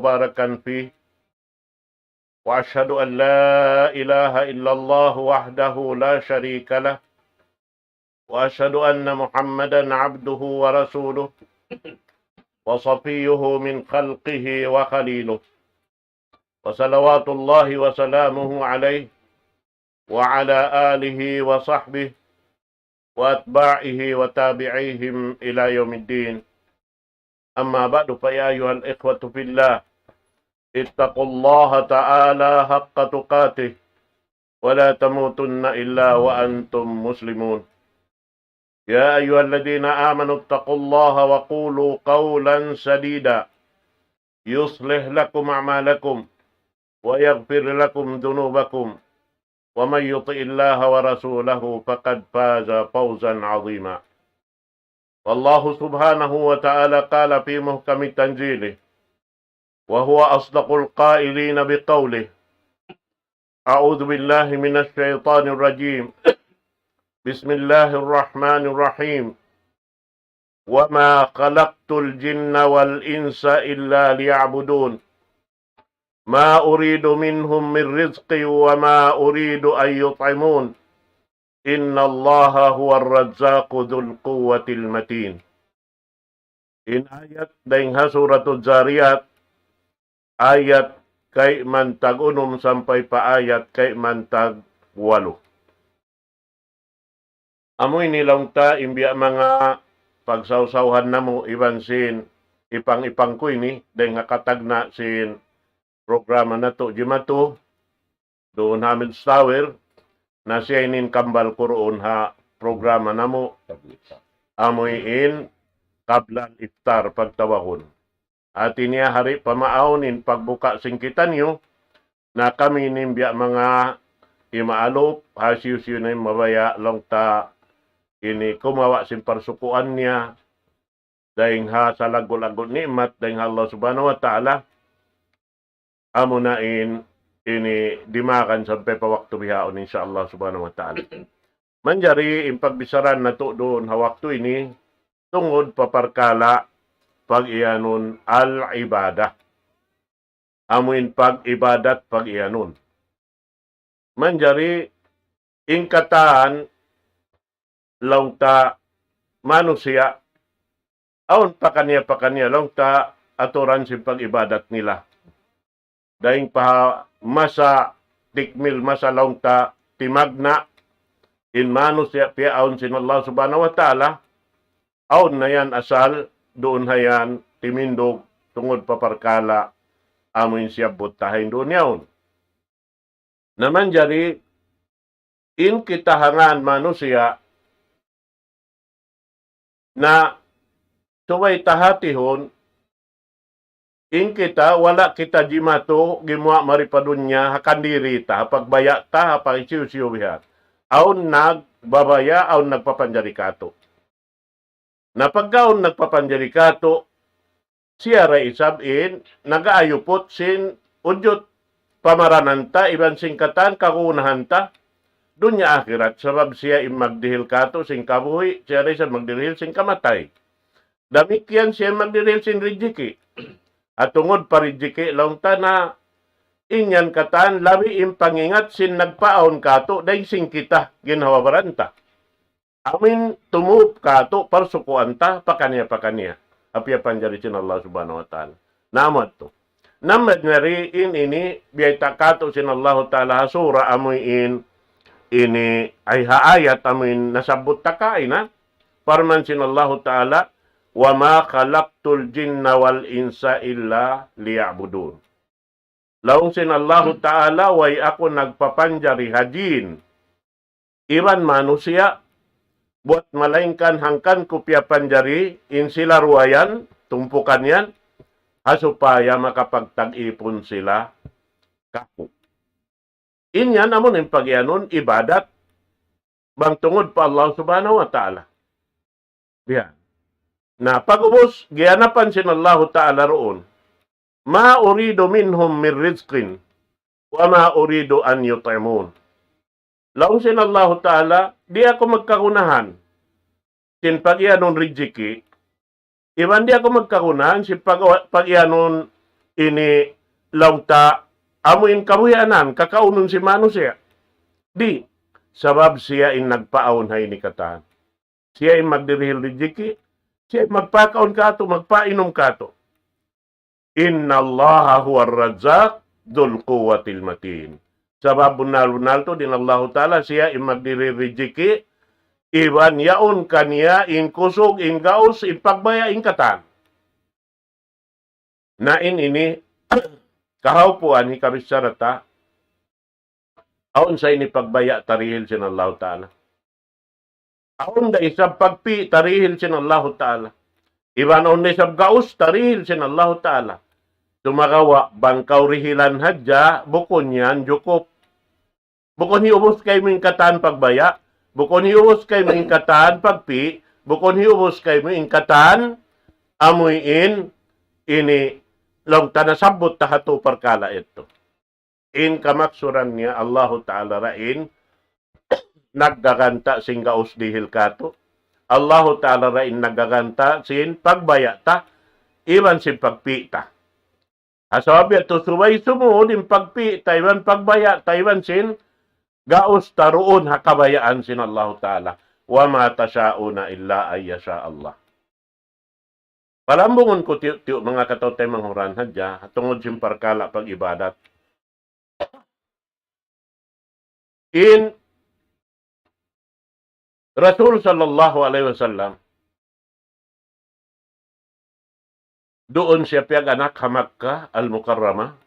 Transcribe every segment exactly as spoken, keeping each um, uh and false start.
مباركا فيه، وأشهد أن لا إله إلا الله وحده لا شريك له، وأشهد أن محمدا عبده ورسوله وصفيه من خلقه وخليله، وصلوات الله وسلامه عليه وعلى آله وصحبه وأتباعه وتابعيهم إلى يوم الدين. أما بعد، فيا أيها الإخوة في الله، اتقوا الله تعالى حق تقاته ولا تموتن إلا وأنتم مسلمون. يا أيها الذين آمنوا اتقوا الله وقولوا قولا سديدا يصلح لكم أعمالكم ويغفر لكم ذنوبكم ومن يطع الله ورسوله فقد فاز فوزا عظيما. والله سبحانه وتعالى قال في محكم تنزيله وهو أصدق القائلين بقوله: أعوذ بالله من الشيطان الرجيم. بسم الله الرحمن الرحيم. وما خلقت الجن والإنس إلا ليعبدون. ما أريد منهم من رزق وما أريد أن يطعمون. إن الله هو الرزاق ذو القوة المتين. In ayat dayn ha Suratul Zariyat, ayat kayman tag unum sampay pa ayat kayman tag walu. Amu ini laung ta in biya' manga pagsawsawhan namu' iban sin ipang-ipang ku ini dayn ha katagna' sin programa natu' jimatu duun ha Mid's Tower, na siya ini in kambal ku duun ha programa namu', amu in Qabla al-Iftar pagtawagun. Hati niya hari pamaawn in pagbuka' sin kitaniyu, na kami ini in biya' manga imaalup, hisiyu-siyu na in mabaya' laung ta ini kumawa' sin parsukuan niya, dayn ha salaggu'-laggu' ni'mat dayn ha Allah Subhanahu wa Ta'ala, amuna in ini dimagan sampay pa waktu bihaun, insya Allah Subhanahu wa Ta'ala. Manjari in pagbichara natu' duun ha waktu ini, tungud pa parkala' pag-iyanun al-ibadah. Amu in pag-ibadat pag-iyanun. Manjari in katan laung ta manusiya', awn pakaniya-pakaniya laung ta aturan sin pag-ibadat nila. Dayn pa masa tikmil masa laung ta timagna' in manusiya' piyaawn sin Allah Subhanahu wa Ta'ala, awn na yan asal duun ha yan timindug tungud pa parkala' amu in siyabbut ta ha yan duun yaun. Na manjari in kita ha ngan manusiya' na subay ta hatihun, in kita wala' kita jimatu gimuwa' mari pa dunya ha kandiri ta, ha pagbaya' ta, ha pagsiyu-siyu bihan. Awn nagbabaya', awn nagpapanjari katu'. Na pagka awn nagpapanjari katu', siya da isab in nag-aayuput sin ujut pamaranan ta iban sin katan kagunahan ta dunya akhirat, sabab siya in magdihil katu' sin kabuhi', siya da isab magdihil sin kamatay. Damikkiyan siya in magdihil sin rijiki'. At tungud pa rijiki' laung ta na in yan katan labi in pangingat sin nagpaawn katu' dayn sin kita ginhawa-baran ta. Amu in tumup katu' parsukuan ta pakaniya-pakaniya ha piyapanjari sin Allah Subhanahu wa Ta'ala. Na amu yadtu. Na manjari in ini biyayta' katu' sin Allahu Ta'ala ha sura amu in ini ay ha ayat amu in nasabbut ta kaina. Parman sin Allahu Ta'ala, وما خلقت الجن والإنس إلا ليعبدون. Laung sin Allahu Ta'ala, way aku nagpapanjari ha jin iban manusiya', buwat malaingkan hangkan ku piyapanjari in sila duwa yan, tumpukan yan, ha supaya makapagtag-ipun sila kaku'. In yan amu in pagiyanun ibadat bang tungud pa Allah Subhanahu wa Ta'ala. Biya'. Na pag'ubus, giyanapan sin Allahu Ta'ala duun, ما أريد منهم من رزق وما أريد أن يطعمون. Laung sin Allahu Ta'ala, di' aku magkagunahan sin pagiyanun rijiki', iban di' aku magkagunahan sin pag-, pagiyanun ini laung ta amu in kabuhianan, kakaunun sin manusiya'. Di', sabab siya in nagpaawn ha ini katan. Siya in magdirihil rijiki', siya in magpakaun katu', magpainum katu'. إن الله هو الرزاق ذو القوة المتين. Sabab bunnal-bunnal tuud in Allahu Ta'ala, siya in magdihil rijiki', iban yaun kaniya in kusug, in gaus, in pagbaya', in katan. Na in ini, kahaupuan hikabichara ta, awn sa ini pagbaya' tarihil sin Allahu Ta'ala. Awn da isab pagpi' tarihil sin Allahu Ta'ala. Iban awn da isab gaus tarihil sin Allahu Ta'ala. Sumagawa', bang kaw rihilan hadja, bukun yan jukup. Bukun hiyubus kaymu in katan pagbaya', bukun hiyubus kaymu in katan pagpi', bukun hiyubus kaymu in katan amuin ini laung ta nasabbut ta ha tu parkala' yadtu. In kamaksuran niya, Allahu Ta'ala ra in naggaganta' sin gaus dihil katu'. Allahu Ta'ala ra in naggaganta' sin pagbaya' ta, iban sin pagpi' ta. Ha sabab yadtu subay sumud in pagpi' ta, iban pagbaya' ta, iban sin gaus ta duun ha kabayaan sin Allahu Ta'ala. وما تشاءون إلا أن يشاء الله. Palambungun ku tiyu'-tiyu' manga kataw-taymanghuran hadja, tungud sin parkala' pag-ibadat. In Rasul sallallahu alayhi wasallam, duun siya piyag-anak ha Makkah Al-Mukarramah.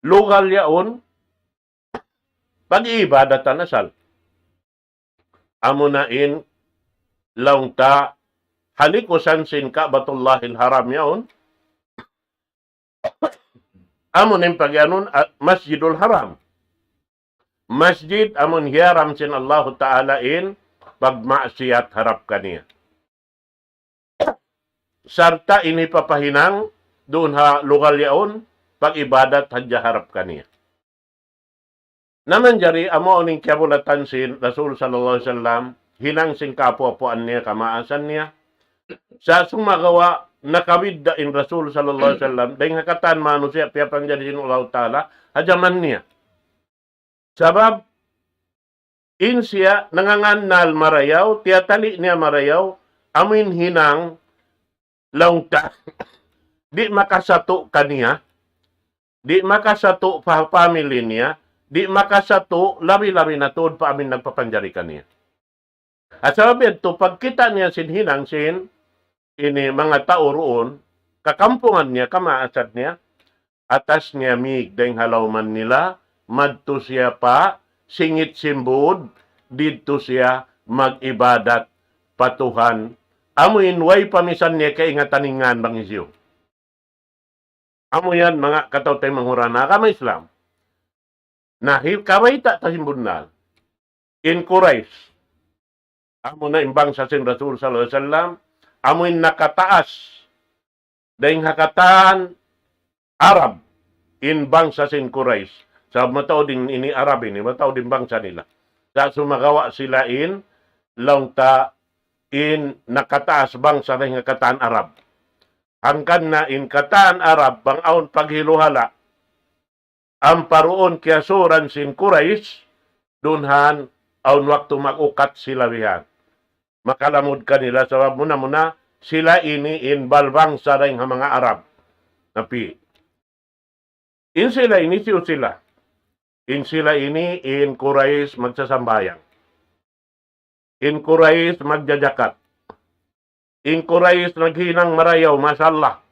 Lugal yaun, pag-iibadatan asal. Amuna in laung ta ha likusan sin Ka'batullahil Haram yaun. Amuna in pag-anun, ah, Masjidul Haram. Masjid amun hiyaram sin Allahu Ta'ala in pagmaksiyat harap kaniya. Sarta' in hipapahinang duun ha lugal yaun, pag-ibadat hadja harap kaniya. Na manjari amu in kiyabulatan sin Rasul sallallahu alayhi wasallam, hinang sin kaapu'-apuan niya, kamaasan niya. Sa' sumagawa' nakabidda' in Rasul sallallahu alayhi wasallam, dayng ha katan manusiya' piyapanjari sin Allahu Ta'ala, ha jaman niya. Sabab, in siya nangangannal marayaw, tiyatali niya marayaw, amuin hinang laung ta, di' makasatu' kaniya, di' makasatu' pa family niya, di' makasatu' labi-labi na tuud pa amuin nagpapanjari kaniya. Ha sabab yadtu, pagkita' niya sin hinang sin ini manga tau duun, kakampungan niya, kamaasan niya, atas niya mig dayng ha lawman nila, madtu siya pa singit sin būd, didtu siya mag-ibadat pa Tuhan. Amuin way pa misan niya kaingatan in ngan bang hisiyu. Amu yan manga kataw-taymanghuran ha agama Islam. Na, hi-, kabayta' ta sin bunnal. In Quraysh. Amuna in bangsa sin Rasul sallallahu alayhi wasallam. Amuin nakataas dayng ha katan Arab. In bangsa sin Quraysh. Sabab mataud in ini Arab ini, mataud in bangsa nila. Sa' sumagawa' sila in laung ta in nakataas bangsa dayng ha katan Arab. Hangkan na in katan Arab, bang awn paghiluhala', ampa duun kiyasuran sin Quraysh, dunhan awn waktu mag-ukat sila bihan. Makalamud kanila sabab muna-muna sila ini in balbangsa dayng ha manga Arab. Napi. In sila ini, hisiyu sila? In sila ini, in Quraysh magsasambahayang. In Quraysh magjajakat. In Quraysh naghinang marayaw, masha Allah.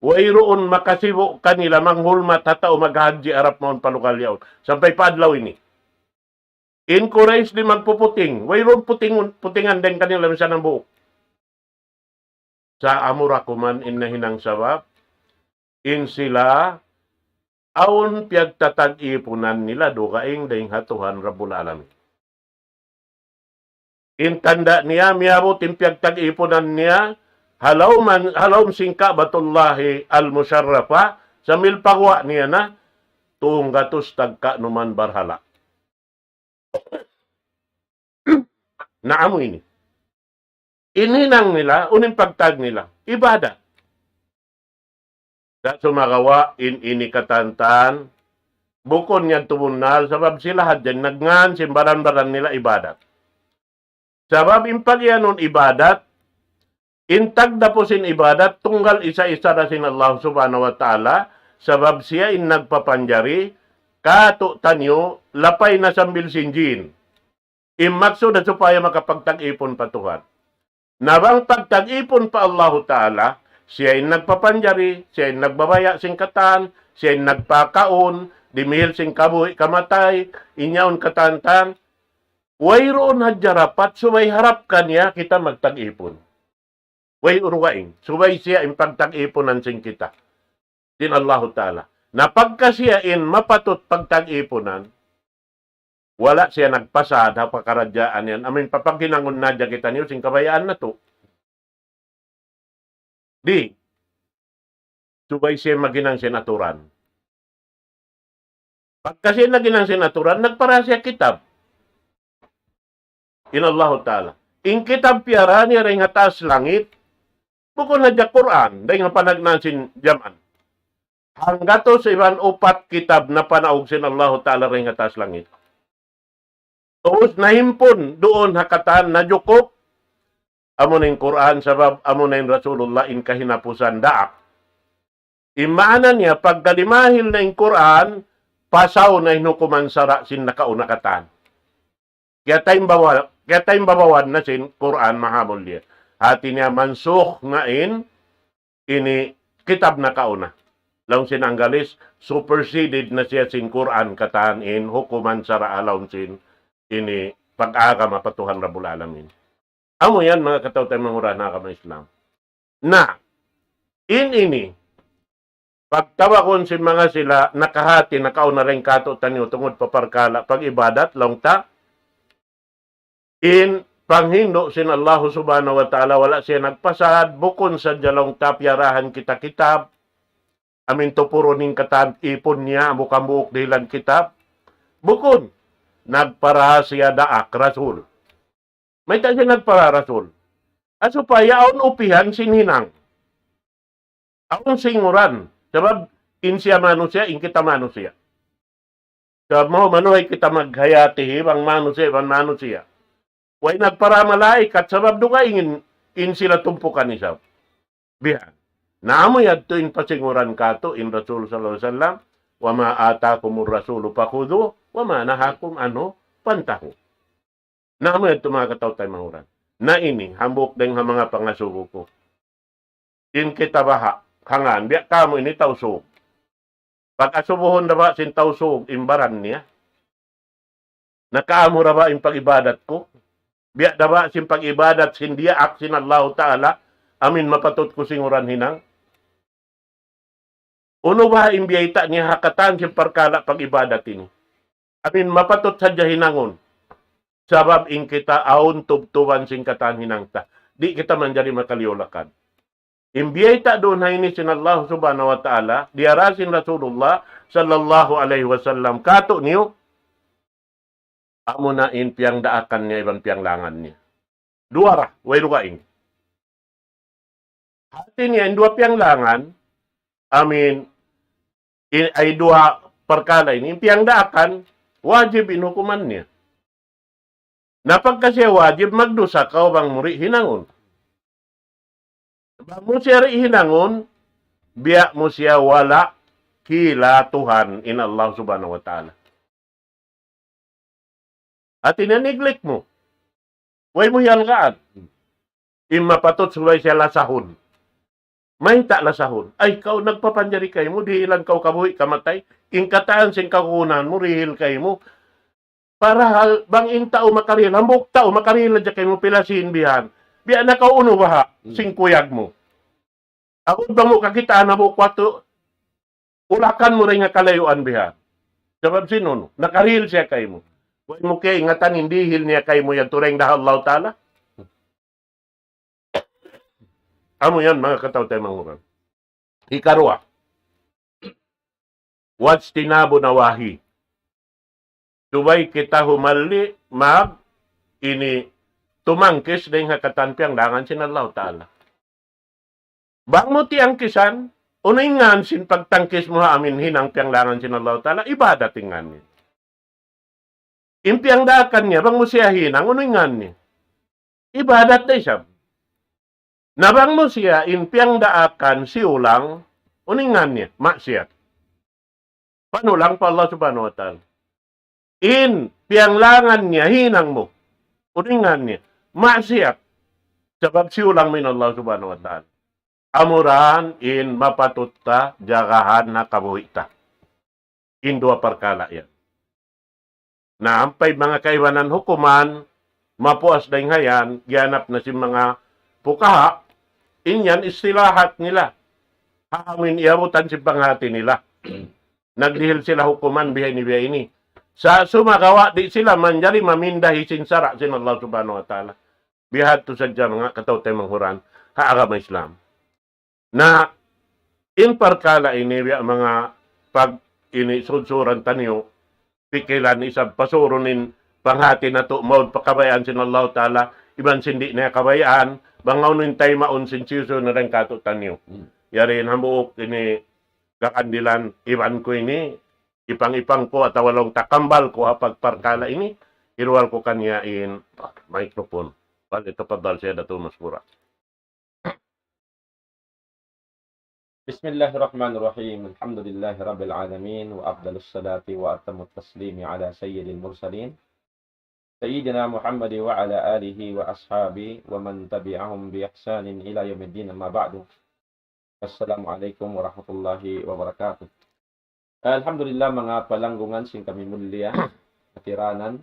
Wayruun makasibu' kanila manghulmat ha tau maghajji harap mawn pa lugal yaun. Sampay pa adlaw ini. In Quraysh di' magpuputing. Wayruun putingun, putingan dayng kanila misan hambuuk. Sa' amura kuman in nahinang sabab, in sila awn piyagtatag-ipunan nila dugaing dayng ha Tuhan Rabbul Alamin. In tanda' niya, miyabut in piyagtag-ipunan niya, ha lawm, ha lawm sin Ka'batullahi Al-Musharrafa, sambil paguwa' niya na, tunggatus tagkanuman barhala'. Na amu ini. In hinang nila, unu in pagtag nila, ibadat. Sa' sumagawa' in ini katantan, bukun niya tubunnal, sabab sila hadja in nagngan sin baran-baran nila ibadat. Sabab in pagiyanun ibadat, in tagdapu sin ibadat, tunggal isa-isa da sin Allah Subhanahu wa Ta'ala, sabab siya in nagpapanjari, katu' taniyu, lapay na sambil sin jin. In maksud na supaya makapagtag-ipun pa Tuhan. Na bang pagtag-ipun pa Allahu Ta'ala, siya in nagpapanjari, siya in nagbabaya' sin katan, siya in nagpakaun, dimihil sin kabuhi' kamatay, in yaun katantan, wayruun hadja dapat, subay harap kaniya kita magtag-ipun. Way urugaing, subay siya in pagtag-ipunan sin kita. Sin Allahu Ta'ala. Na pagka siya in mapatut pagtag-ipunan, wala' siya nagpasad ha pakaradjaan yan. Amin papaghinangun na hadja kitaniyu sin kabayaan natu'. Di'. Subay siya maghinang sin aturan. Pagka siya naghinang sin aturan, nagpara siya kitab. In Allahu Ta'ala. In kitab piyara niya dayn ha taas langit, bukun hadja Qur'an, dayn ha panagnaan sin jaman. Hanggatus iban upat kitab na panaug sin Allahu Ta'ala dayn ha taas langit. Ubus nahimpun duun ha katan najukup, amuna in Qur'an, sabab amuna in Rasulullah in kahinapusan daak. In maana niya, pagka dimahil na in Qur'an, pasaw na in hukuman sara' sin nakauna katan. Kiyataimbawa-, kiyataimbabawan na sin Qur'an mahamulliya. Hati niya mansukh na in ini kitab nakauna. Laung sin Anggalis, superseded na siya sin Qur'an katan in hukuman sara' laung sin ini pag-agama pa Tuhan Rabbul Alamin. Amu yan, manga kataw-taymanghuran ha agama Islam. Na, in ini, pagtawagun sin manga sila, nakahati, nakauna dayn katu'taniyu, tungud pa parkala', pag-ibadat, laung ta, in panghindu' sin Allahu Subhanahu wa Ta'ala, wala' siya nagpasad, bukun sadja laung ta piyarahan kita kitab, amin tupurun in katan ipun niya, hambuuk-hambuuk dihilan kitab. Bukun, nagpara siya daak, Rasul. Mayta' siya nagpara Rasul? Ha supaya awn upihan sin hinang. Awn singuran. Sabab in siya manusiya', in kita manusiya'. Sabab mahu manuhay kita maghayati, bang manusiya', bang manusiya'. Way nagpara malaikat, sabab dugaing in, in sila tumpukan isab. Bihan. Na amu yadtu in pasinguran katu' in Rasul sallallahu alayhi wasallam, وما آتاكم الرسول فخذوه وما نهاكم عنه فانتهوا. Na amu yadtu manga kataw-taymanghuran. Na ini, hambuuk dayn ha manga pangasubu ku. In kita baha', hangkan, biya' kamu ini Tausug. Pag-asubuhun da ba sin Tausug, in baran niya. Na kamu da ba in pag-ibadat ku. Biya' da ba sin pag-ibadat sin diyaak sin Allahu Ta'ala, amin mapatut ku singuran hinang. Unu baha' in biyayta' niya ha katan sin parkala' pag-ibadat ini. Amin mapatut sadja hinangun. Sabab in kita awn tubtuban sin katan hinang ta. Di' kita manjari makaliyu-lakad. In biyayta' duun ha ini sin Allah Subhanahu wa Ta'ala, diyara sin Rasulullah sallallahu alayhi wasallam katu'niyu, amuna in piyangdaakan niya iban piyanglangan niya. Duwa ra, way dugaing. Hati niya in duwa piyanglangan, amin, in, ay duwa parkala' ini, in piyangdaakan, wajib in hukuman niya. Na pagka siya wajib, magdusa kaw bang mu di' hinangun. Bang mu siya di' hinangun, biya' mu siya wala' kila Tuhan in Allah Subhanahu wa Ta'ala. Hati niya neglect mu. Way mu hiyalgaan. In mapatut subay siya lasahun. Mayta' lasahun? Ay, kaw nagpapanjari kaymu, dihilan kaw kabuhi' kamatay. In katan sin kagunahan mu, dihil kaymu. Parahal, bang in tau makarihil, hambuuk tau makarihil na hadja kaymu pila sin bihan. Biya' na kaw unu baha', sin kuyag mu. Aku bang mu kakitaan hambuuk waktu, ulakan mu dayn ha kalayuan bihan. Sabab sin unu, nakarihil siya kaymu. Way mu kaingatan in dihil niya kaymu yan, turing da Allah Ta'ala. Amu yan, manga kataw-taymanghuran. Hikaruwa. واجتناب النواهي. Subay kita humalli', mag-, ini, tumangkis dayn ha katan piyanglangan sin Allah Ta'ala. Bang mu tiyangkisan, Unu in ngan sin pagtangkis mu ha amin hinang piyanglangan sin Allah Ta'ala, ibadat in ngan niya. In piyangdaakan niya, bang mu siya hinang, unu in ngan niya? Ibadat da isab. Na bang mu siya in piyangdaakan siyulang, unu in ngan niya? Maksiyat. Panulang pa Allah Subhanahu wa Ta'ala. In piyanglangan niya hinang mu, unu in ngan niya? Maksiyat. Sabab siyulang mu in Allah Subhanahu wa Ta'ala. Amura in mapatut ta jagahan ha kabuhi' ta. In duwa parkala' yan. Na ampa in manga kaibanan hukuman, mapuas dayn ha yan, giyanap na sin manga pukaha, in yan istilahat nila. Ha amu in iyabutan sin panghati nila. Nagdihil sila hukuman biya' ini, biya' ini. Sa' sumagawa' di' sila manjari mamindahi sin sara' sin Allah Subhanahu wa Ta'ala. Bihadtu sadja manga kataw-taymanghuran ha agama Islam. Na in parkala' ini, biya' manga pag ini sudsuran taniyu, pikilan isab pasurun in panghati natu' mawn pa kabayaan sin Allah Ta'ala, iban sin di' niya kabayaan, bang unu in taymaun sin siyusun na dayn kātu'niyu. Hmm. Yari in hambuuk ini kakandilan iban ku ini, ipang-ipang ku atawa laung ta kambal ku ha pagparkala' ini, hiruwal ku kaniya in microphone. فليتفضل سيادته مشكورا. بسم الله الرحمن الرحيم. الحمد لله رب العالمين، وأفضل الصلاة وأتم التسليم على سيد المرسلين، سيدنا محمد وعلى آله وأصحابه ومن تبعهم بإحسان إلى يوم الدين، أما بعد. السلام عليكم ورحمة الله وبركاته. Alhamdulillah, manga palanggungan sin kami mulia, katiranan,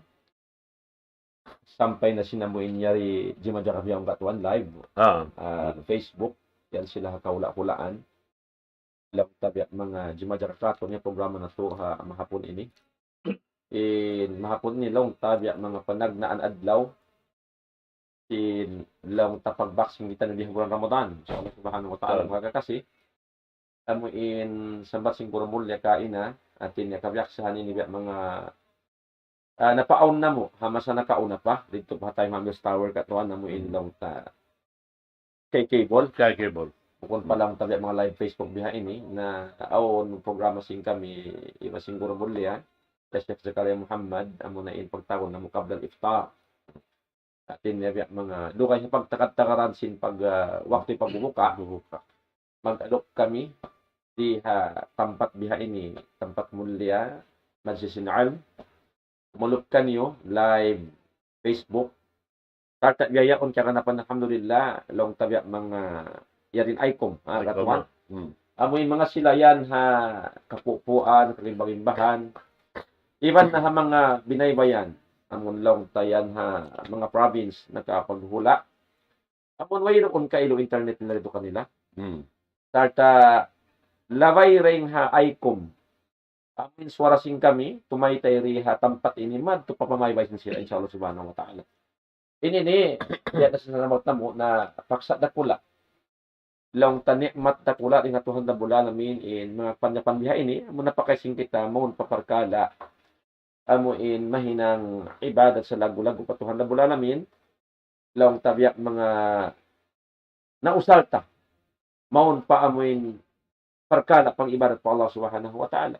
sampay na sin amu in yari jimajaga biya' katuan live. Ah. Ah, Facebook, yan sila ha kahula'-hulaan. Laung ta biya' manga jimajaga katuan niya programa natu' ha mahapun ini. In mahapun ini laung ta biya' manga panagnaan adlaw. In laung ta pagbaksing kita na di ha bulan Ramadan. So, Allah Subhanahu wa Ta'ala, ah, manga kakasi. Amu in sambat sin guru mulia kaina, hati niya kabiyaksahan ini biya' manga, ah, napaawn namu', ha masa nakauna pa, didtu pa ha Time Hammers Tower katuan namu' in, hmm, laung ta Sky Cable. Sky Cable. Bukun pa, hmm, laung ta biya' manga live Facebook biya' ini, na awn programa sin kami, iban sin guru mulia, Sheikh Zakaria Muhammad, amu na in pagtawagun namu' qabla al-iftar. Hati niya biya' manga, dugay ha pagtakad-takaran sin pag, ah, waktu pagbubuka. Bubuka. Mag-alok kami di ha tampat biha ini, tampat mulia, Majlis Ilm. Malup kaniyu, live Facebook. Sarta' biya' yaun kaganapan, alhamdulillah, laung ta biya' manga, ah, yari in ICOM, ah, ICOM, katuan. Hmm. Amu in manga sila yan ha kapupuan, kalimbalimbahan. Iban na ha manga binaybayan, amun laung ta yan ha manga province, nakapaghula'. Amun wayruun kailu internet nila didtu kanila. Hmm. Sarta' labay dayn ha ICOM. Amun suwara sin kami, tumaytay di ha tampat ini, madtu pa pamaybay sin sila, insya Allah subhanahu wa ta'ala. Ini ini, biya' na sin sinamat namu' na paksa dakula'. Laung ta ni'mat dakula' dayn ha Tuhan Rabbul Alamin, in manga panyapan biha ini, amun napakay sin kita, mawn pa parkala', amu in mahinang ibadat salaggu'-laggu' pa Tuhan Rabbul Alamin, laung ta biya' manga nausal ta, mawn pa amu in parkala' pang-ibadat pa Allah Subhanahu wa Ta'ala.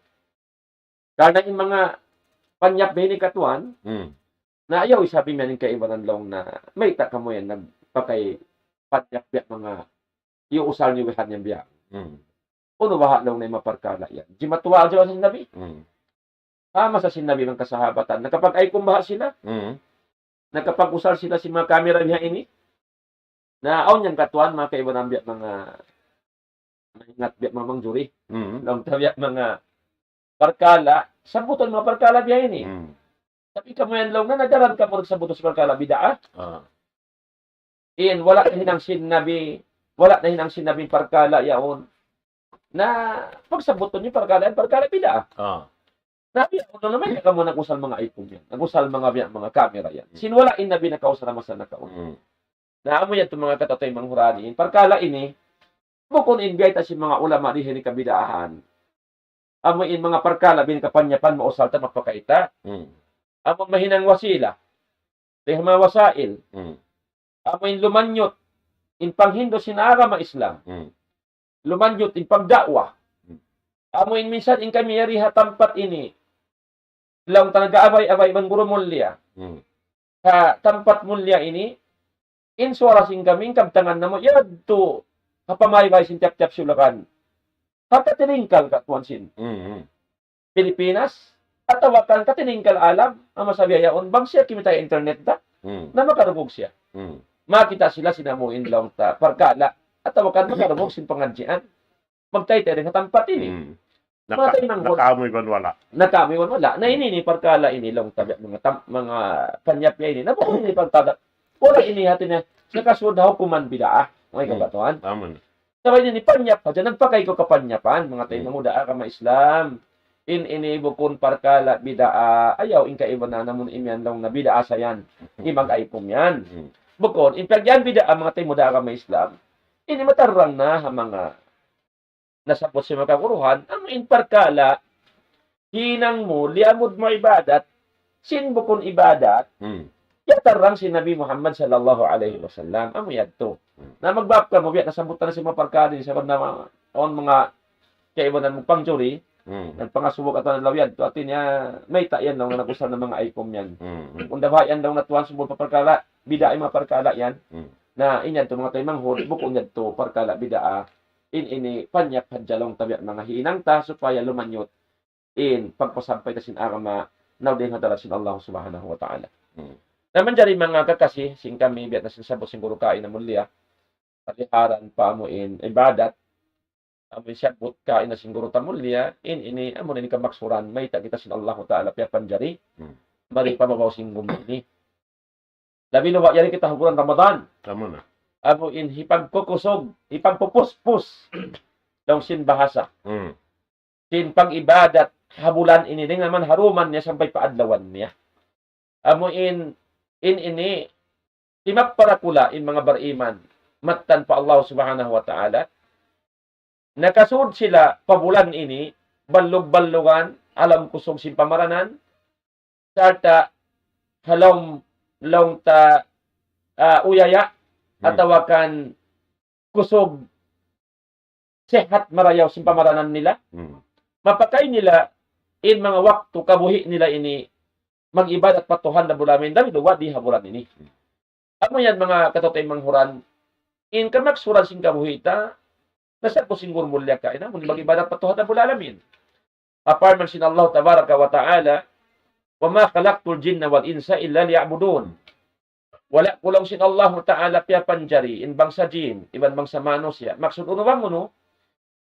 Karna' in manga panyap biha ini katuan, hmm, na ayaw isab imiyan in kaibanan laung na, mayta' kamu yan nagpakay panyap biya' manga iyuusal niyu bihan yan biya'. Hmm. Unu baha' laung na in manga parkala' yan? Jimatuwa aja sin Nabi. Hmm. Ah, masa sin Nabi manga kasahabatan, nakapag-ICOM baha' sila? Hmm. Nakapag-usal sila sin manga kamera biha ini? Na awn yan katuan, manga kaibanan biya' manga, maingat biya' manga mangjuri. Hmm. Laung ta biya' manga parkala', sabbutun manga parkala' biya' ini. Hmm. Tapi kamu yan laung na, nadaran kamu nagsabbutun sin parkala' bid'ah. Ah. In, wala' nahinang sin Nabi, wala' nahinang sin Nabi parkala' yaun. Na, pagsabbutun niyu parkala' yan, parkala' bid'ah. Ah. Nabi, unu na man, kamu nag-usal manga ICOM yan. Nag-usal manga biya', manga kamera yan. Hmm. Sin wala' in Nabi nakausal masa nakauna. Hmm. Na amu yan tu manga katatay manghurani. In parkala' ini, bukun in biyayta' sin manga ulama di' ini kabid'ahan. Amu in manga parkala' biya' ini kapanyapan mausal ta mapakayta'. Hmm. Amu mahinang wasila. Dayn ha manga wasail. Hmm. Amu in lumanyut. In panghindu' sin agama Islam. Hmm. lumanjut in pagda'wa. Amu in minsan in kami yari ha tampat ini, laung ta nag-aabay-abay man guru mulliya. Ha tampat mulliya ini, in suwara sin kami, in kabtangan namu', yadtu, ha pamaybay sin tiyap-tiyap sulakan. Ha patilingkal ka tuwan sin Pilipinas, atawa kan katilingkal alam, ama sabiya yaun, bang siya kimita' internet da, na makarugug siya. Makita' sila sin amu in laung ta, parkala', atawa kan makarugug sin pangadjian. Magtaytay dayn ha tampat ini. Manga taymanghud. Nakamu iban wala'. Nakamu iban wala'. Na ini, ini parkala' ini laung ta biya' manga tam-, manga panyap ya ini. Na bukun ini parkala'. Wala' ini hati niya nakasud ha hukuman bid'ah. Sabab ini, ini panyap hadja, nagpakaw kaw kapanyapan, manga taymanghud ha agama Islam. In ini bukun parkala' bid'ah, ayaw in kaibanan namu' imiyan laung na bid'ah sa yan. Di' mag-aykum yan. Bukun, in pagyan bid'ah, manga taymanghud ha agama Islam. Ini matarrang na ha manga nasabbut sin manga kaguruhan, amu in parkala', hinang mu, liyamud mu ibadat, sin bukun ibadat, yatarrang sin Nabi Muhammad sallallahu alayhi wasallam, amu yadtu. Na magbab kamu, biya' nasabbut na sin manga parkala' ini, sabab na ma-, awn manga kaibanan mu pangjuri, nagpangasubuk atawa nalaw yadtu, hati niya, mayta' yan daw na nag-usal na manga aykum yan. Unda baha' yan daw na tuwan subul pa parkala', bid'ah in manga parkala' yan. Na, in yadtu manga taymanghud, bukun yadtu parkala' bid'ah. In ini panyap hadja laung ta biya' manga hinang ta supaya lumanyut in pagpasampay ta sin agama, na dayn ha hadarat sin Allah Subhanahu wa Ta'ala. Na manjari manga kakasi, sin kami biya' na sin sabbut sin guru kaina mulliya, paliharan pa amu in ibadat, amu in sabbut kaina sin guru ta mulliya, in ini amu in kamaksuran, mayta' kita sin Allah Ta'ala piyapanjari, mari pa babaw sin gumi ini. Labi luba' yari kita ha bulan Ramadan. Amu in hipagkukusug, hipagpupuspus. Laung sin bahasa. Sin pag-ibadat ha bulan ini, dayn ha man ha dum niya sampay pa adlawan niya. Amu in, in ini, timap parakula' in manga bariman, mattan pa Allah Subhanahu wa Ta'ala. Nakasud sila pa bulan ini, ballug-ballugan, ha lawm kusug sin pamaranan, sarta' ha lawm, laung ta, ah, uyaya', atawa kan kusug sihat marayaw sin pamaranan nila. Mapakay nila in manga waktu kabuhi' nila ini mag-ibadat pa Tuhan Rabbul Alamin, labi luba' di ha bulan ini. Amu yan manga kataymanghuran, in kamaksuran sin kabuhi' ta, nasabbut sin guru mulliya kaina, amu in mag-ibadat pa Tuhan Rabbul Alamin. Parman sin Allah Tabaraka wa Ta'ala, وما خلقت الجن والإنس إلا ليعبدون. Wala' ku laung sin Allah Ta'ala piyapanjari in bangsa jin, iban bangsa manusiya'. Maksud unu bang unu,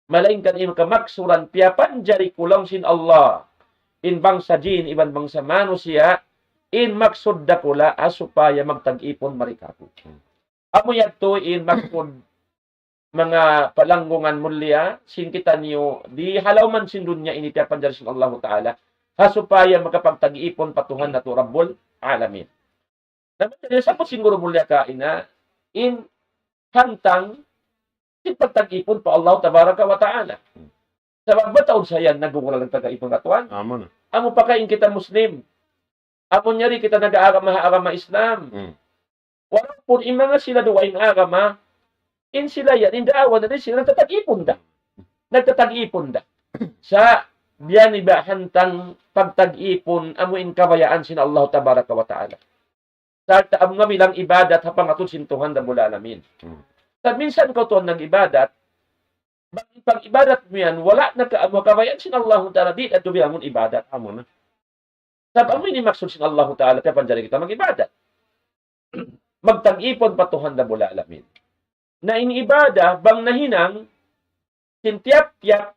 malaingkan in kamaksuran piyapanjari ku laung sin Allah in bangsa jin, iban bangsa manusiya', in maksud dakula' ha supaya magtag-ipun mari kāku'. Amu yadtu in maksud manga palanggungan mulliya, sin kitaniyu di ha lawm sin dunya ini piyapanjari sin Allahu Ta'ala, ha supaya makapagtag-ipun pa Tuhan natu' Rabbul Alamin. Na manjari sabbut sin guru mulliya kaina, in hantang sin pagtag-ipun pa Allah Tabaraka wa Ta'ala. Sabab mataud sa yan, nagugural in pagtag-ipun katuan. Amu pa ka in kita Muslim. Amu yari kita nag-aagama ha agama Islam. Walaupun in manga sila dugaing agama, in sila yan, in daawa na di' sila nagtatag-ipun da. Nagtatag-ipun da. Sa' biya' ini ba hantang pagtag-ipun, amu in kabayaan sin Allah Tabaraka wa Ta'ala. Sarta' amu nga bilang ibadat ha pangatud sin Tuhan Rabbul Alamin. Sa' minsan kaw tuwan nag-ibadat, bang pag-ibadat mu yan, wala' na ka amu kabayaan sin Allah Ta'ala, di' na tuud bilangun ibadat. Amu na. Sabab amu ini maksud sin Allahu Ta'ala, piyapanjari kita mag-ibadat. Magtag-ipun pa Tuhan Rabbul Alamin. Na in ibadat, bang nahinang, sin tiyap-tiyap,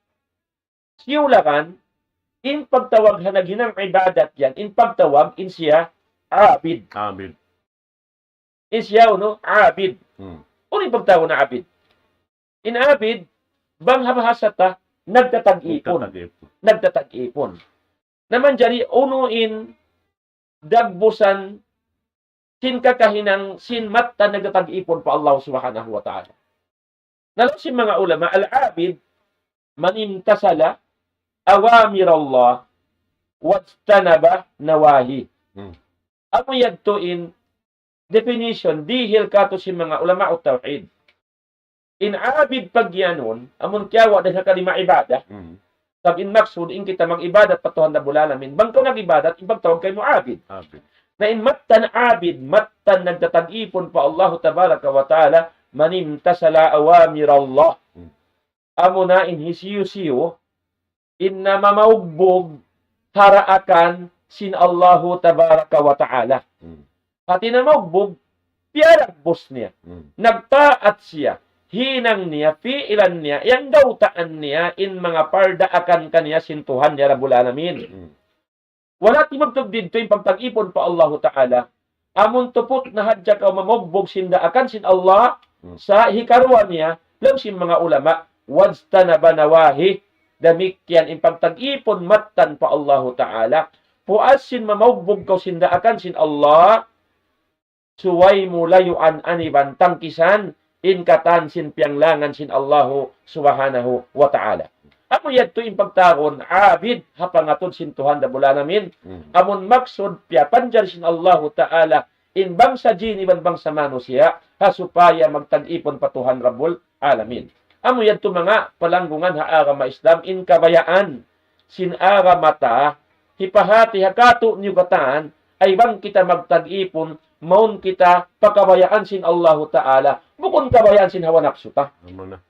siyulakan, in pagtawag ha naghinang ibadat yan, in pagtawag, in siya, abid. Abid. In siya, unu, abid. Unu in pagtawag na abid? In abid, bang ha bahasa ta, nagtatag-ipun. Nagtatag-ipun. Nagtatag-ipun. Na manjari unu in dagbusan sin kakahinang sin mattan nagtatag-ipun pa Allah Subhanahu wa Ta'ala. Na laung sin manga ulama, al-abid, من امتثل أوامر الله واجتنب نواهيه. Amu yadtu in definition, dihil katu' sin manga ulama tawhid. In abid pagiyanun, amun kiyawa' dayn ha kalima ibadah. Hmm. Sabab in maksud, in kita mag-ibadat pa Tuhan Rabbul Alamin. Bang kaw nag-ibadat, in pagtawag kaymu abid. Abid. Na in mattan abid, mattan nagtatag-ipun pa Allahu Tabaraka wa Ta'ala, man imtasala awamir Allah. Hmm. Amuna in hisiyu-siyu, in namamaugbug ha daakan sin Allahu Tabaraka wa Ta'ala. Hmm. Hati namaugbug, piyaragbus niya. Hmm. Nagtaat siya. Hinang niya, piilan niya, iyanggawtaan niya, in manga pardaakan kaniya sin Tuhan niya Rabbul Alamin. Hmm. Wala' timubtub didtu in pagtag-ipun pa Allahu Ta'ala. Amun tuput na hadja kaw mamaugbug sin daakan sin Allah, Hmm. sa' hikaruwa niya, laung sin manga ulama, wajtanaba nawahi, damikkiyan in pagtag-ipun mattan pa Allahu Ta'ala. Puas sin mamaugbug kaw sin daakan sin Allah, subay mu layuan iban tangkisan, in katan sin piyanglangan sin Allahu Subhanahu wa Ta'ala. Amu yadtu in pagtawagun abid ha pangatud sin Tuhan Rabbul Alamin. Hmm. Amun maksud piyapanjari sin Allahu Ta'ala in bangsa jin iban bangsa manusiya' ha supaya magtag-ipun pa Tuhan Rabbul Alamin. Amu yadtu manga palanggungan ha agama Islam in kabayaan sin agama ta hipahati ha katu' niyu katan, ay bang kita magtag-ipun, mawn kita pa kabayaan sin Allahu Ta'ala, bukun kabayaan sin hawa napsu ta. Amu na.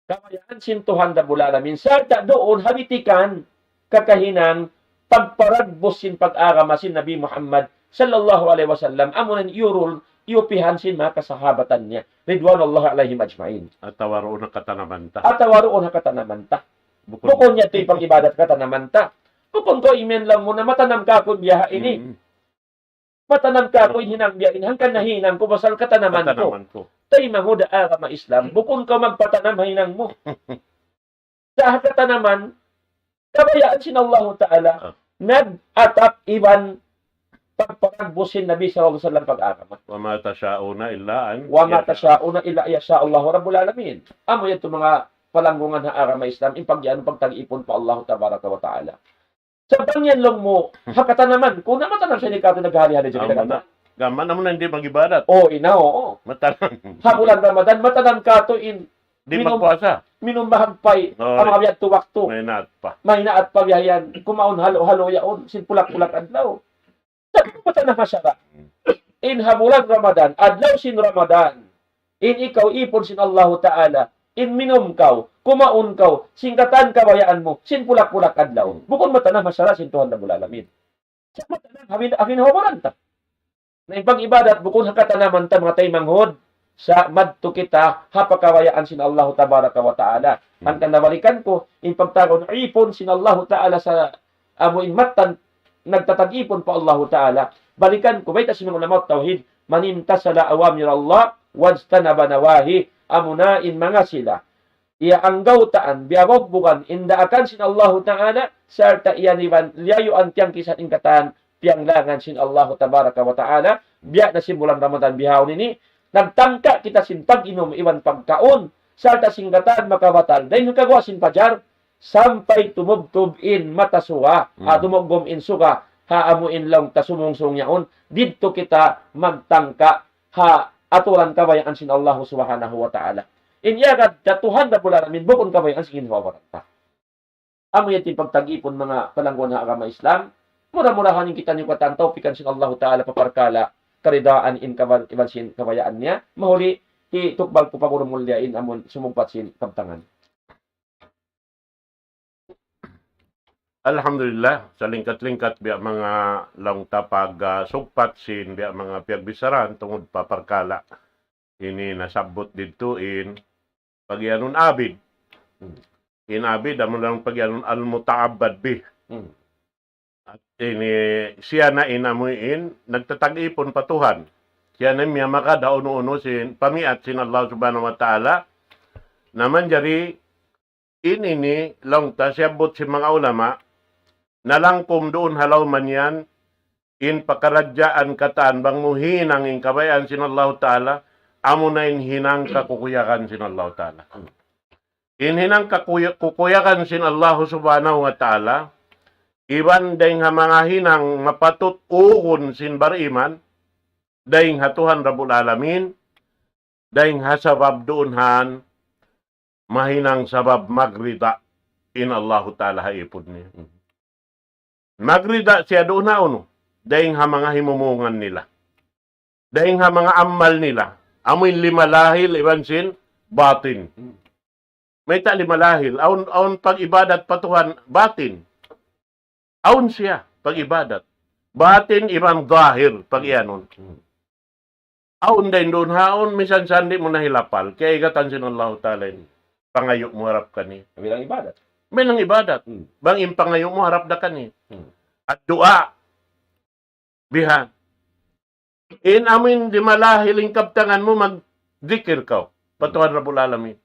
Kabayaan sin Tuhan Rabbul Alamin, sarta' duun ha bitikan kakahinang pagparagbus sin pag-agama sin Nabi Muhammad sallallahu alayhi wasallam, amu na in iyurul, iyupihan sin manga kasahabatan niya, ridwanullahi alayhim ajma'in. Atawa duun ha katanaman ta. Atawa duun ha katanaman ta. Bukun. Bukun niya tu in pag-ibadat katanaman ta. Bukun kaw imiyan laung mu na matanam kāku' biya' ha ini. Mm. Matanam kāku' in hinang biya' ini. Hangkan nahinang ku pasal katanaman ku. Katanaman ku. Taymanghud ha agama Islam, bukun kaw magpatanam ha hinang mu. Sa' ha katanaman, kabayaan sin Allahu Ta'ala, Ah. nag-atap iban pagparagbus sin Nabi sallallahu alayhi wasallam pag-agama. وما تشاءون إلا أن وما يشاء. تشاءون إلا أن يشاء الله رب العالمين. Amu yadtu manga palanggungan ha agama Islam, in pagyan pagtag-ipun pa Allahu Tabaraka wa Ta'ala. Sa' bang yan laung mu, ha katanaman ku, na matanam sa ini katu' naghali-hali dyan. Amu na. Gam, amu na di' mag-ibadat. O, ina, oo. Matanam. Ha bulan Ramadan, matanam katu' in Di' minum, magpuasa. Minum bahagpay, Oo. Amu biya' tu waktu. Mahinaat pa. Mahinaat pa biya' yan. Kumaun halu-halu yaun, sin pulak-pulak adlaw. Sa' matanam ha sara'. In ha bulan Ramadan, adlaw sin Ramadan. In ikaw ipun sin Allahu Ta'ala. In minum kaw, kumaun kaw, sin katan kabayaan mu, sin pulak-pulak adlaw. Bukun matanam ha sara' sin Tuhan Rabbul Alamin. Sa' matanam, amin, amin ha baran ta. Na in pag-ibadat bukun ha katanaman ta manga taymanghud, sa' madtu kita ha pakabayaan sin Allahu Tabaraka wa Ta'ala. Hmm. Hangkan nabalikan ku, in pagtawagun ipun sin Allahu Ta'ala sa' amu in mattan nagtatag-ipun pa Allahu Ta'ala. Balikan ku, bayta' sin manga ulama tawhid, من امتثل أوامر الله واجتنب نواهيه, amu na in manga sila. Iya anggawtaan, biya' bukbukan, in daakan sin Allahu Ta'ala, sarta' iya iban liyayuan tiyangkisan in katan piyanglangan sin Allahu Tabaraka wa Ta'ala, biya' na sin bulan Ramadan bihaun ini, nagtangka kita sin pag-inum iban pagkaun, sarta' sin katan makabatal, dayn ha kaguwa' sin pajar, sampay tumubtub in mata suga, Hmm. ha, dumugum in suga, ha, amu in laung ta sumungsung yaun, didtu kita magtangka, ha aturan kabayaan sin Allahu Subhanahu wa Ta'ala. In iyagad ta Tuhan Rabbul Alamin, bukun kabayaan sin ginhawa-baran ta. Amu yan in pagtag-ipun manga palangguan ha agama Islam. Mura-murahan in kitaniyu katan tawpikan sin Allahu Ta'ala pa parkala' karidaan in kaba-, iban sin kabayaan niya. Mahuli, hitukbal ku pa guru mulya in amun sumugpat sin kabtangan. Alhamdulillah, salingkat-lingkat biya' manga laung ta pag, ah, sugpat sin biya' manga piyagbissarahan tungud pa parkala' ini nasabbut didtu in pagiyanun abid. In abid, amu laung pagiyanun al-muta'abbad bih. Hmm. At ini siya na in amu in nagtatag-ipun pa Tuhan. Siya na in miyamagad ha unu-unu sin pamiat sin Allah Subhanahu wa Ta'ala. Na manjari in ini laung ta siyabbut sin manga ulama, nalangkum duun ha lawm niyan, in pakaradjaan katan bang mu hinang in kabayaan sin Allahu Ta'ala, amu na in hinang kakukuyagan sin Allahu Ta'ala. In hinang kakuya-, kukuyagan sin Allahu Subhanahu wa Ta'ala, iban dayng ha manga hinang mapatut ugun sin bariman, dayng ha Tuhan Rabbul Alamin, dayng ha sabab duun han mahinang sabab magrida in Allahu Ta'ala ha ipun niya. Magrida siya duun ha unu, dayn ha manga himumungan nila. Dayn ha manga amal nila. Amuin lima lahil iban sin batin. Mayta' lima lahil? Awn, awn pag-ibadat pa Tuhan batin. Awn siya pag-ibadat. Batin iban zahir pag-iyanun. Awn dayn duun ha awn, misan sandi' mu na hilapal. Kiyaiggatan sin Allahu Ta'ala in pangayu' mu harap kaniya. Bilang ibadat. Bilang ibadat. Hmm. Bang in pangayu' mu harap da kaniya. Hmm. Ad-du'a. Bihan. In amuin di malahi lingkab tangan mu, magdikir kaw pa Tuhan Rabbul Alamin.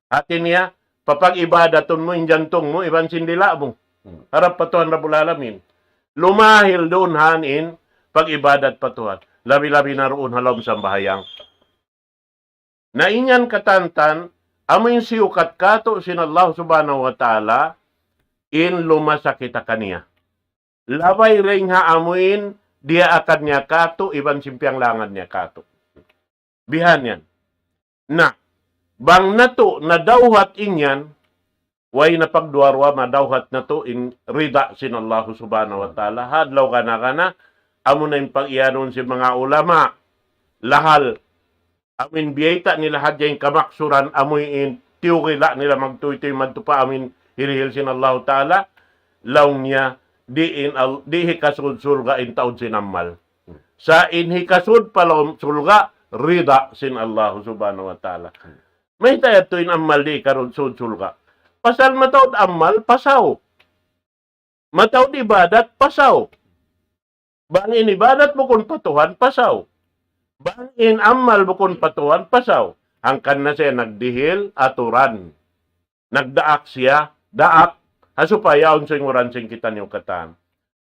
Hati niya, papag-ibadatun mu in jantung mu, iban sin dila' mu. Hmm. Harap pa Tuhan Rabbul Alamin. Lumahil duun han in pag-ibadat pa Tuhan. Labi-labi na duun ha lawm sambahayang. Na in yan katantan, amuin siyukat katu' sin Allah Subhanahu wa Ta'ala, in lumasa kita kaniya. Labay dayn ha amuin diyaakan niya katu', iban sin piyanglangan niya katu'. Bihan yan. Na, bang natu' nadawhat in yan, way na pagduwa-ruwa, madawhat natu' in rida sin Allah Subhanahu wa Ta'ala. Ha adlaw kana-kana, amu na in pag-iyanun sin manga ulama. Lahal, amuin biyayta' nila hadja in kamaksuran, amuin tiyugila' nila magtuytuy madtu pa amuin hirihil sin Allahu Ta'ala, laung niya, di' in al-, di' hikasud surga' in taud sin amal. Sa' in hikasud pa lawm surga', rida sin Allah Subhanahu wa Ta'ala. Mayta' yadtu in amal di' hikasud surga'? Pasal mataud amal, pasaw. Mataud ibadat, pasaw. Bang in ibadat bukun pa Tuhan, pasaw. Bang in amal bukun pa Tuhan, pasaw. Hangkan na siya nagdihil aturan. Nagdaak siya, daak, ha supaya awn singuran sin kitaniyu katan.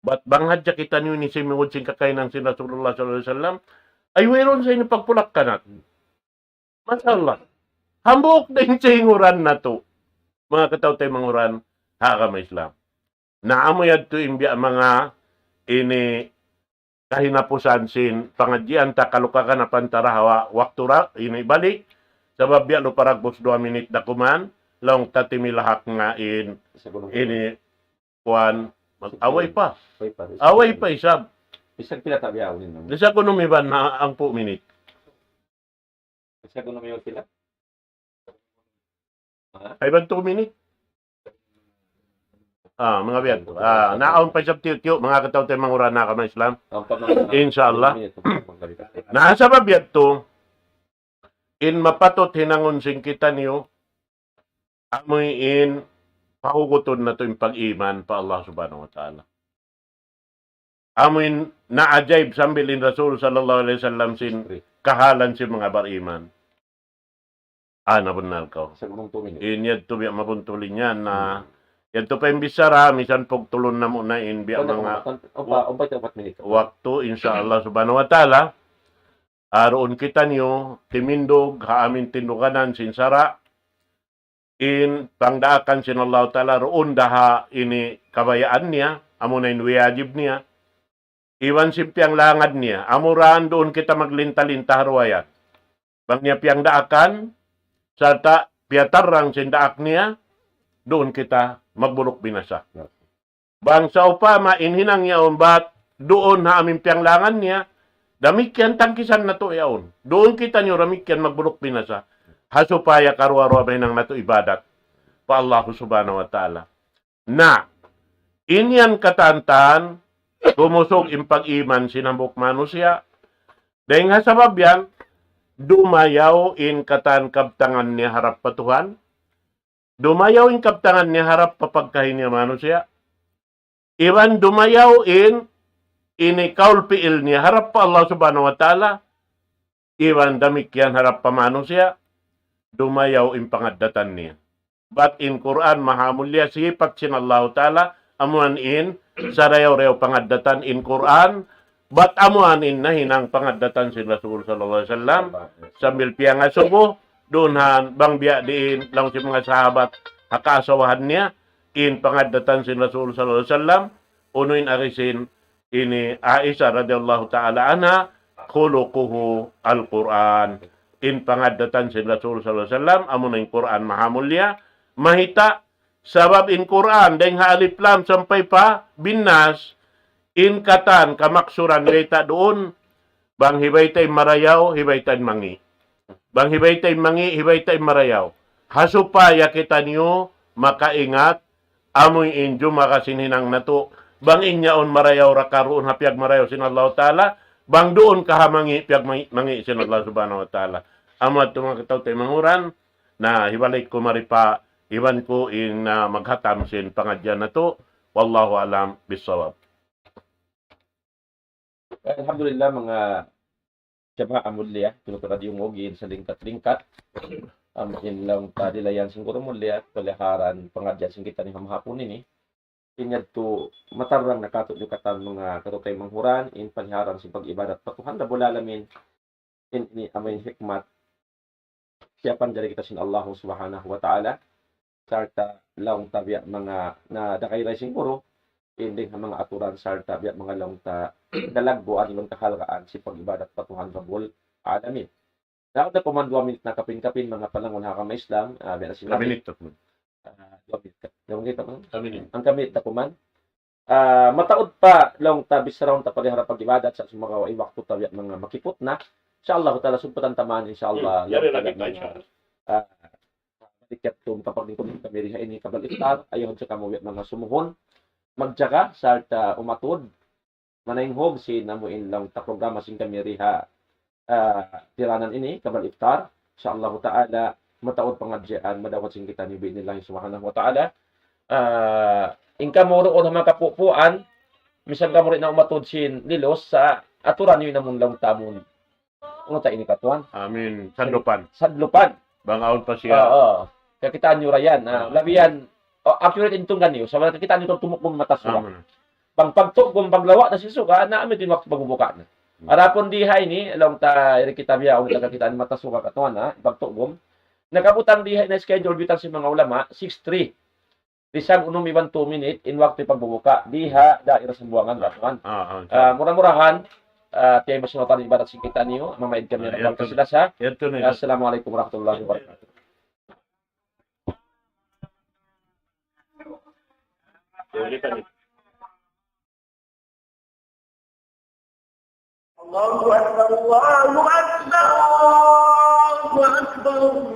Bat bang hadja kitaniyu ini simingud sin kakahinang sin Rasulullah sallallahu alayhi wasallam, ay wayruun sa ini pagpulak-kanat. Masha Allah. Hambuuk da in singuran natu'. Manga kataw-taymanghuran ha agama Islam. Na amu yadtu in biya' manga ini kahinapusan sin pangadjian ta, kalu kaganapan ta ra ha waktu ra ini balik. Sabab biya' lu paragbus duwa minit da kuman, laung ta timilahak nga in ini kuwan, mag-away pa. Away pa isab. Isab pila ta biya' ini. Di' sa kunu' miban na hangpu' minit. Kasi ako na may sila. Ha? Ay, iban two minute. Ah, manga biya' tu. Ah, na awn pa isab tiyu'-tiyu', manga kataw-taymanghuran ha agama Islam. Insha Allah. Na sabab yadtu, in mapatut hinangun sin kitaniyu, amuin pahugutun natu' in pag-iman pa Allah Subhanahu wa Ta'ala. Amuin naajaib sambil in Rasul sallallahu alayhi wasallam sin kahalan sin manga bariman. Ah, nabunal kaw. Sa' gunung tu minit. In yadtu biya' mabuntul in yan na, yadtu pa in bichara, misan pagtulun namu' na in biya' manga upat minit. Waktu, insha Allah Subhanahu wa Ta'ala, aruun kitaniyu, timindug, ha amin tinduganan sin sara', in pangdaakan sin Allah Ta'ala, duun da ha ini kabayaan niya, amuna in wiyajib niya, iban sin piyanglangan niya, amura duun kita maglinta-linta ha duwa yan. Bang niya piyangdaakan, sarta' piyatarrang sin daak niya, duun kita magbuluk binasa. Bang sawpama in hinang yaun bat duun ha amin piyanglangan niya, damikkiyan tangkisan natu' yaun. Duun kitaniyu damikkiyan magbuluk binasa. Ha supaya karuwa-ruwa mahinang natu' ibadat pa Allah Subhanahu wa Ta'ala. Na, in yan katantan, kumusug in pag-iman sin hambuuk manusiya'. Dayn ha sabab yan, dumayaw in katan kabtangan niya harap pa Tuhan, dumayaw in kabtangan niya harap pa pagkahi niya manusiya'. Iban dumayaw in ini kaul piil niya harap pa Allah Subhanahu wa Ta'ala. Iban damikkiyan harap pa manusiya'. Dumayaw in pangaddatan niya. Bat in Qur'an maha mulia sipat sin Allah Ta'ala. Amuan in sarayaw-rayaw pangaddatan in Qur'an. Bat amuan in nahinang pangaddatan sin Rasul sallallahu alayhi wasallam. Sambil piyangasubu, duun han bang biya' diin, laung sin manga sahabat, ha kaasawahan niya, in pangaddatan sin Rasul sallallahu alayhi wasallam, unu in ari sin ini Aisha radiyallahu ta'ala anha, khuluquhu al-Qur'an. in pangaddatan sin Rasul sallallahu alayhi wasallam, amuna in Qur'an mahamulliya, mahita', sabab in Qur'an, dayng ha Alif Lam sampay pa Bin Nas, in katan kamaksuran bayta' duun, bang hibayta' in marayaw, hibayta' in mangi'. Bang hibayta' in mangi', hibayta' in marayaw. Ha supaya kitaniyu makaingat, amuin jumaka sin hinang natu', bang in yaun marayaw ra karuun ha piyagmarayaw sin Allah Ta'ala, bang duun ka ha mangi', piyagmangi', mangi' sin Allah Subhanahu wa Ta'ala. Amu yadtu manga kataw-taymanghuran, na hibalik ku mari pa iban ku in, ah, maghatam sin pangadjian natu'. Wallahu a'lam bissawab. Alhamdulillah, manga jamaa mulliya, tunu ka radyo mo, giin sa lingkat-lingkat. Am, in laung ta dilayan sin guru mulliya, paliharan pangadjian sin kita ini ha mahapun ini. In yadtu matarrang na katu' niyu katan manga kataw-taymanghuran, in paliharan sin pag-ibadat pa Tuhan Rabbul Alamin. In ini amu in hikmat siyapan jari kita sin Allah Subhanahu wa Ta'ala, sarta' laung ta biya' manga na dakay ray sin guru, in dayng ha manga aturan sarta' biya' manga laung ta dalagguan iban kahalgaan sin pag-ibadat pa Tuhan Rabbul Alamin. Dapat na kuman duwa minit na kapin-kapin manga palangun ha agama Islam, ah, biya' na sinabi. Duwa minit na kuman. Ah, duwa minit na. Duwa minit na kuman. Duwa minit. Hangka minit na kuman. Ah, mataud pa laung ta bichara ta palihara pag-ibadat sa' sumagawa' in waktu ta biya' manga makiput na. Insya Allah Ta'ala sugpatan ta man, insya Allah. Hmm, yari lagi ta, insya Allah. Ah, balik yadtu, kapaglingkud kami dii ha ini kabal iftar, ayaw hadja kamu biya' manga sumuhun. Magjaga, sarta' umatud. Manaynghug sin amu in laung ta programa sin kami dii ha, ah, tiranan ini, kabal iftar. Insya Allah Ta'ala, mataud pangadjian, madawhat sin kitaniyu bi'idhnillahi subhanahu wa ta'ala. Ah, in kamu duun ha manga kapupuan, misan kamu di' na umatud sin lilos sa' aturan niyu in amun laung ta amun. Unu ta ini katuan? Amin. Sadlupan. Sadlupan. Bang awn pa siya. Oo. Kakitaan niyu ra yan. Ah, labi yan. Oh, accurate in tunggan niyu. Sa' kakitaan niyu tumugum mata suga. Amin. Bang pagtugum, bang lawa' na sin suga, na amu in waktu pagbubuka na. Hmm. Adapun dii ha ini, laung ta, yari kita biya', unu ta kakitaan mata suga katuan, ha, pagtugum. Nakabutang dii ha ini schedule, biyutang sin manga ulama, six three. Bisan unum iban two minute in waktu pagbubuka dii ha daira Sambuwangan, katuan. Ah, ah, ah, mura-murahan, ah, tiyaymasunutan ibadat sin kitaniyu, mamaid kami na bang kasilasa. Assalamu alaykum warahmatullahi wabarakatuh. الله أكبر، الله أكبر، الله أكبر.